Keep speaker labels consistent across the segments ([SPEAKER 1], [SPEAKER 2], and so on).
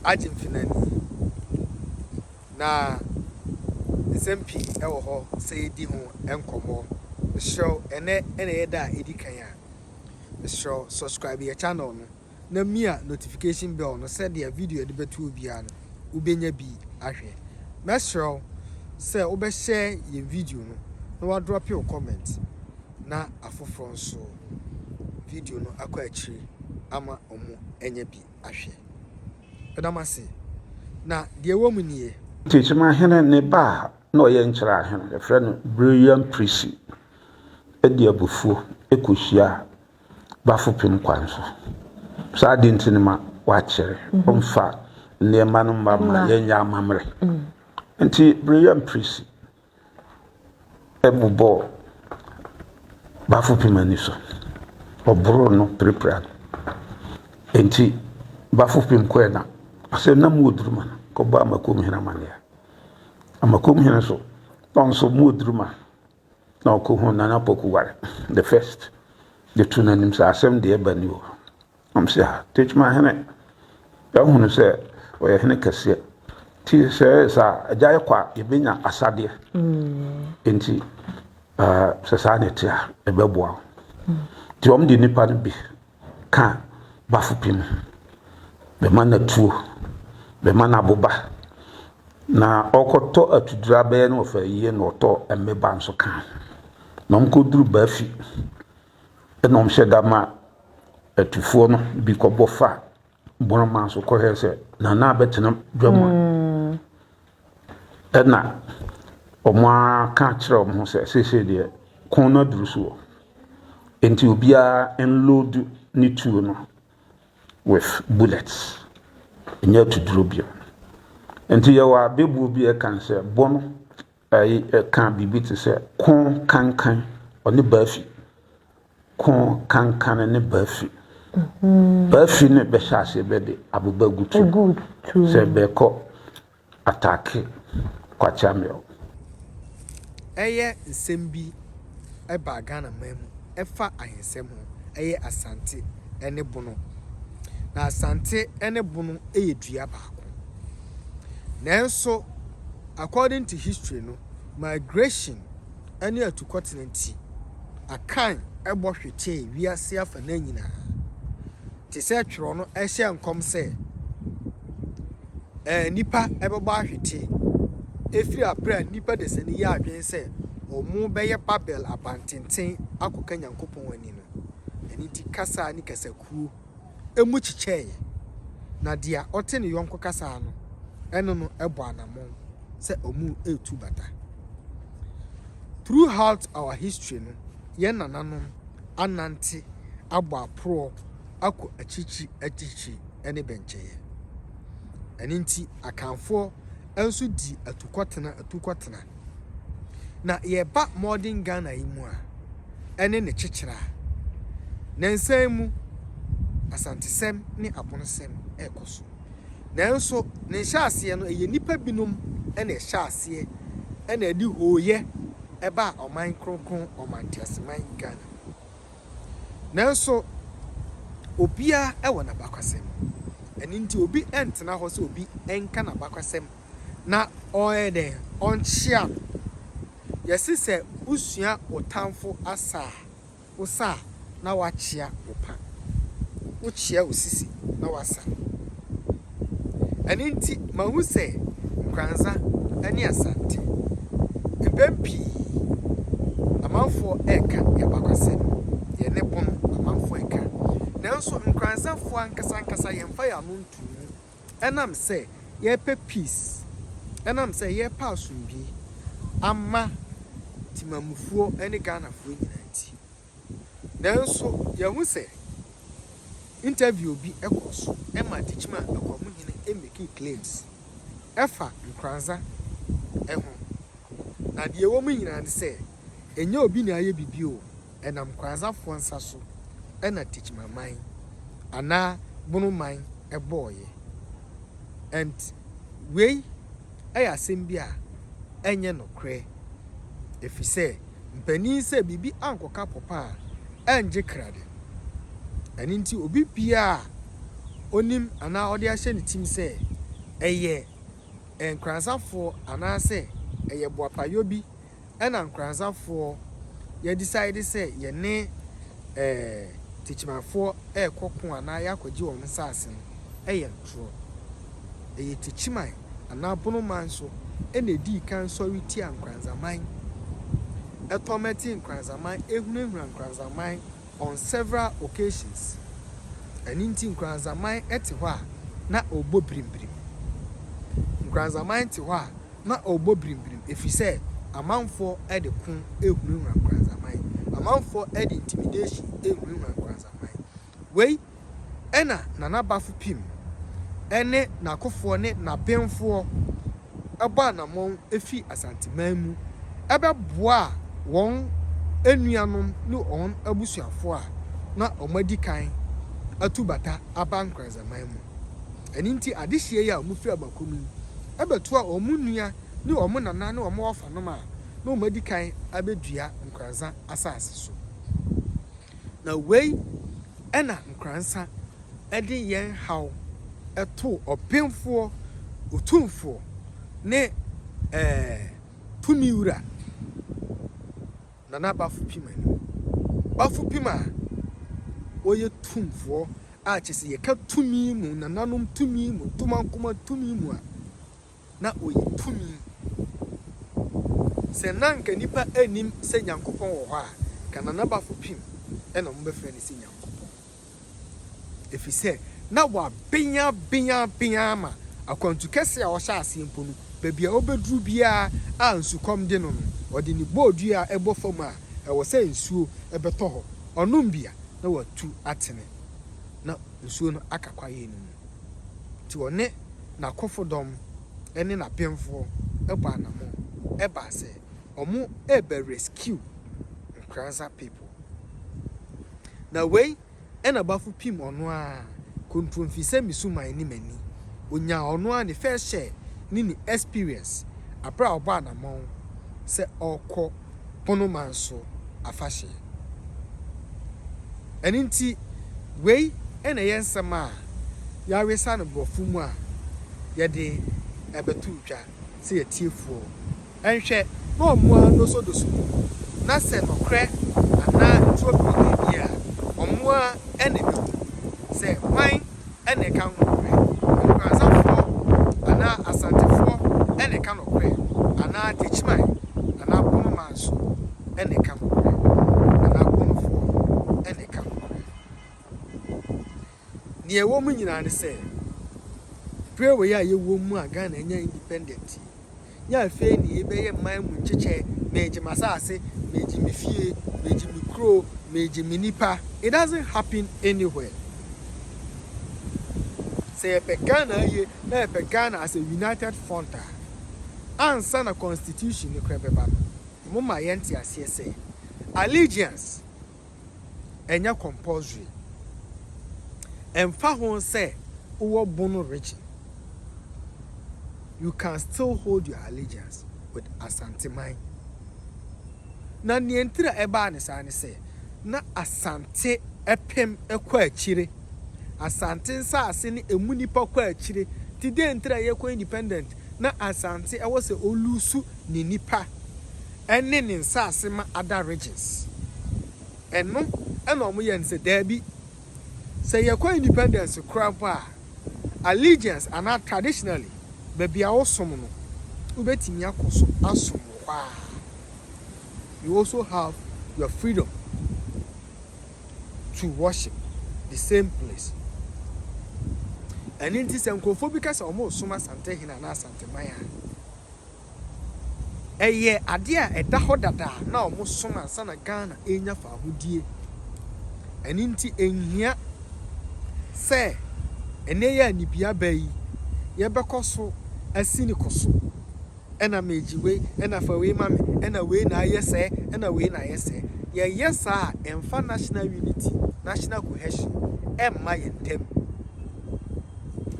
[SPEAKER 1] Agye mfenani. Na nsɛm pii wɔ hɔ sɛ yɛdi ho nkɔmmɔ. Mesrɛ wo, ɛnnɛ na ɛyɛ da a ɛdi kan a, mesrɛ wo subscribe yɛ channel no na mia notification bell no sɛdeɛ video yɛde bɛto biara no, wobɛnya bi ahwɛ. Mɛsrɛ wo sɛ wobɛhyɛ yɛn video no na wadrop wo comment na afoforɔ nso video no akɔ akyire ama ɔmo anya bi ahwɛ. Ɛdam ase. Na deɛ ɛwɔ mu nie.
[SPEAKER 2] Techimanhene ne ba a na ɔyɛ nkyerɛ ahene, yɛfrɛ no Brilliant Prisi, de abufuo kɔhyia Bafopem kwan so. Saa ade nti no ma wakyere, ɔmfa nneɛma no mma ma yɛnyɛ amammerɛ. Nti Brilliant Prisi bobɔɔ Bafopem ani so. Ɔboroo no pirapira no. Nti Bafopem kɔɛ na asɛm na mu oduru ma no kɔbɔ Amakom hene amanneɛ. Amakom hene so na ɔno nso mu oduru ma na ɔkɔhu Nana Poku Ware the first de to n'anim sɛ asɛm deɛ ɛba ni o. Ɔm sɛ ah, Techimanhene yɛahunu sɛ ɔyɛ hene kɛseɛ nti sɛ ɛyɛ saa agya yɛ kɔ a yɛbɛnya asadeɛ nti sɛ saa na ɛte a ɛbɛboa wo. Nti wɔn de nipa no bi ka Bafopem ho, bɛma no atuo, bɛma no aboba na ɔkɔtɔ atuduro abɛyɛ no ɔfa yie na ɔtɔ mmeba nso ka ho. Na wɔkɔduru Baafi ɛna wɔhyɛ da ma atufoɔ no bi kɔbɔ fa Borɔma so kɔhwɛ sɛ Nana abɛtena dwa mu a. Ɛna wɔn aka kyerɛ wɔn ho sɛ seesei deɛ kɔn no aduru so wɔ. Nti obiara nload ne tuo no with bullets. Ɛnyɛ atuduro bio. Nti yɛwɔ abɛbuo bi a ɛka sɛ bɔ no ɛyi ɛka biribi te sɛ kɔn kankan ɔne Baafi. Kɔn kankan ne Baafi. Baafi ne bɛhyɛ aseɛ bɛde aboba gu tuo.
[SPEAKER 3] Egu tuo.
[SPEAKER 2] Sɛ bɛkɔ attack Kwakyamel.
[SPEAKER 1] Ɛyɛ nsɛm bi ɛbaa Ghana man mu ɛfa ahensɛm ho. Ɛyɛ Asante ɛne Bono. Na Asante ɛne Bono ɛyɛ dua baako. Nanso according to history no, migration ɛne atukɔtena nti, Akan ɛbɔ hwetee wiase afanan nyinaa. Te sɛ twerɛ no ɛhyɛ nkɔm sɛ nnipa ɛbɛbɔ ahwete efiri abere a nnipa dasani yɛ adwene sɛ wɔn bɛyɛ Babel abantenten akɔka Nyankopɔn ani no. Ɛno nti kasa ne kasakuo emu kyekyɛeɛ. Na deɛ ɔte ne yɔnko kasa no, ɛno no ɛbɔ anammɔn sɛ ɔmo etu bata. Throughout our history no, yɛn nananom anante abɔ aporɔ akɔ akyirikyiri akyirikyiri ɛne bɛnkyɛeɛ. Ɛno nti Akanfoɔ nso di atukɔtena atukɔtena. Na yɛba modern Ghana yi mu a, ɛne ne kyekyere a, nansan mu Asantesɛm ne Abonosɛm ɛrekɔ so. Nanso ne nhyɛaseɛ no, ɛyɛ nnipa binom ɛna ɛhyɛ aseɛ ɛna ɛde hooyɛ ɛbaa ɔman kronkron ɔmanteaseman Ghana mu. Nanso obiara ɛwɔ n'abakwasɛm. Ɛno nti obi ɛntena hɔ sɛ obi ɛnka n'abakwasɛm na ɔyɛ dɛn ɔnkyea no. Yɛse sɛ wosua wo tamfo asa a, wosa a na wakyea wo pa. Wokyea wo sisi na wasa. Ɛno nti mahu sɛ Nkoranza ne Asante, mpɛn pii amanfoɔ ɛreka yɛn abakwasɛm, yɛne Bono amanfoɔ ɛreka. Nanso Nkoranzafoɔ ankasa ankasa yɛmfa yɛn ano nto mu. Ɛnam sɛ yɛrepɛ peace, ɛnam sɛ yɛrepɛ asomdwie ama temamufoɔ ne Ghanafoɔ nyinaa nti. Nanso yɛhu sɛ interview bi ɛkɔ so ɛma Techiman Akwamuhene ɛmake claims ɛfa Nkoranza ɛho. Na deɛ ɛwɔ mu nyinaa ne sɛ, ɛnyɛ obi na ayɛ biribi o, ɛnam Nkoranzafoɔ nsa so ɛna Techiman anaa Bonoman ɛbɔɔyɛ. And wei ɛyɛ asɛm bi a ɛnyɛ nokorɛ ɛfiri sɛ mpanin sɛ biribi ankɔka pɔpa a ɛngye krade. Ɛno nti obi biara a onim anaa ɔde ahyɛ ne tirim sɛ Ɛyɛ Nkransafoɔ anaasɛ ɛyɛ boapayɔ bi ɛna Nkransafoɔ yɛ decide sɛ yɛne ɛɛ Techimanfoɔ ɛrekɔ ko anaa yɛakɔgye wɔn nsaase no, ɛyɛ ntorɔ. Ɛyɛ Techiman anaa Bonoman so ɛna edii kan sɔre tia Nkransaman, ɛtɔmɛte Nkransaman, ehunahuna Nkransaman on several occasions. Ɛno nti Nkransaman ɛte hɔ a na ɔrebɔ birimbirim. Nkransaman te hɔ a na ɔrebɔ birimbirim ɛfiri sɛ amanfoɔ ɛde ko ehunahuna Nkransaman. Amanfoɔ ɛde intimidation ehunahuna Nkransaman. Wei ɛna Nana Bafo Pim ɛne n'akofoɔ ne n'abenfoɔ ɛbɔ anammɔn efi Asanteman mu ɛbɛboa wɔn enuanom ne wɔn abusuafoɔ a na wɔn adi kan atu bata aba Nkransaman mu. Ɛno nti adehyia yi a wɔfiri Amakom yi ɛbɛtoa wɔn nua ne wɔn nana ne wɔn wɔfanom a na wɔn adi kan abɛdua Nkransa asase so. Na wei ɛna Nkransa ɛde yɛn haw ɛtoo ɔpemfoɔ, otumfoɔ ne tumi wura Nana Bafo Pim anim. Bafo Pim a ɔyɛ tumfoɔ a kyerɛ sɛ yɛka tumi mu, nananom tumi mu, ntomankoma tumi mu a, na ɔyɛ tumi. Sɛ na nka nnipa nnim sɛ Nyankopɔn wɔ hɔ a, nka Nana Bafo Pim na wɔbɛfrɛ no sɛ Nyankopɔn. Ɛfiri sɛ na waben aben aben ama akwantu kɛse a ɔhyɛ aseɛ mpo no, baabi a ɔbɛduru biara a nsukɔm de no no, ɔde ne bodua bɔ fam a, ɛwɔ sɛ nsuo bɛtɔ hɔ. Ɔnom bi a, na watu atene na nsuo no aka kwaeɛ no mu. Nti ɔne n'akofodɔm ne n'abenfoɔ bɔ anammɔn baa sɛ wɔrebɛ rescue Nkoranza people. Na wei na Bafo pim ɔno ara kontromfi sɛ me suman ne m'ani. Onyaa ɔno ara ne first share ne ne experience bere a ɔbɔ anammɔn sɛ ɔrekɔ Bonoman so afahyɛ. Ɛno nti wei na ɛyɛ nsɛm a yɛawesa no borɔfo mu a yɛde ɛbɛto dwa sɛ atiefoɔ nhwɛ na wɔn ara nnosodoso mu, na sɛ nɔkorɛ anaa nturo bi wɔ baabi a, wɔn ara na ɛbɛhu sɛ hwan na ɛka nokorɛ, Nkoranzafoɔ anaa Asantefoɔ na ɛka nokorɛ anaa Techiman anaa Bonoman nso na ɛka nokorɛ anaa Bonofoɔ na ɛka nokorɛ. Nea ɛwɔ mu nyinaa ne sɛ, berɛ wei a yɛwɔ mu a Ghana anya independent yi, nyɛ afei na yɛbɛyɛ man mu nkyekyɛ, megye m'asase, megye me fie, megye me kuro, megye me nipa. It doesn't happen anywhere. Sɛ yɛpɛ Ghana yie na yɛpɛ Ghana as a united front a, ansa na constitution no koraa bɛba no, momma yɛnte aseɛ sɛ allegiance ɛnyɛ compulsory. Ɛmfa ho sɛ wowɔ Bono region, you can still hold your allegiance with Asanteman. Na nea ntira ɛbaa ne saa ne sɛ, na Asante pem kɔ akyire. Asante nsaase ne emu nipa kɔ akyire. Nti dɛn ntira yɛkɔ independent na Asante ɛwɔ sɛ ɔlose ne nipa ɛne ne nsaase ma other regions? Ɛno ɛna wɔn yɛ no sɛ daabi. Sɛ yɛkɔ independence koraa mpo a, allegiance anaa traditionally baabi a wosom no, wobɛtumi akɔ so asom wɔ hɔ a. You also have your freedom to worship the same place. Ɛno nti sɛ nkurɔfoɔ bi ka sɛ wɔresom Asantehene anaa Asanteman a, ɛyɛ adeɛ a ɛda hɔ dada a na wɔsom ansa na Ghana renya fahodie. Ɛno nti ɛnhia sɛ ɛnnɛ yi a nibea ba yi, yɛbɛkɔ so asi no kɔ so. Ɛna megye wei, ɛna fa wei ma me, ɛna wei na ayɛ sɛɛ, ɛna wei na ayɛ sɛɛ. Yɛyɛ saa a, ɛmfa national unity, national cohesion ɛmma yɛn ntam.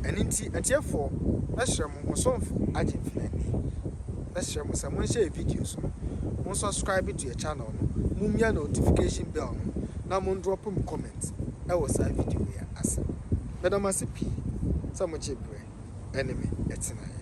[SPEAKER 1] Ɛno nti atiefoɔ, mɛsrɛ mo, mo somfo agye mfinani. Mɛsrɛ mo sɛ monhyɛ yɛ videos no, mon subscribe to yɛ channel no, mommia notification bell no, na mon drop mo comment ɛwɔ saa video yi ase. Meda mo ase pii sɛ mogye berɛ. ne me tenaeɛ.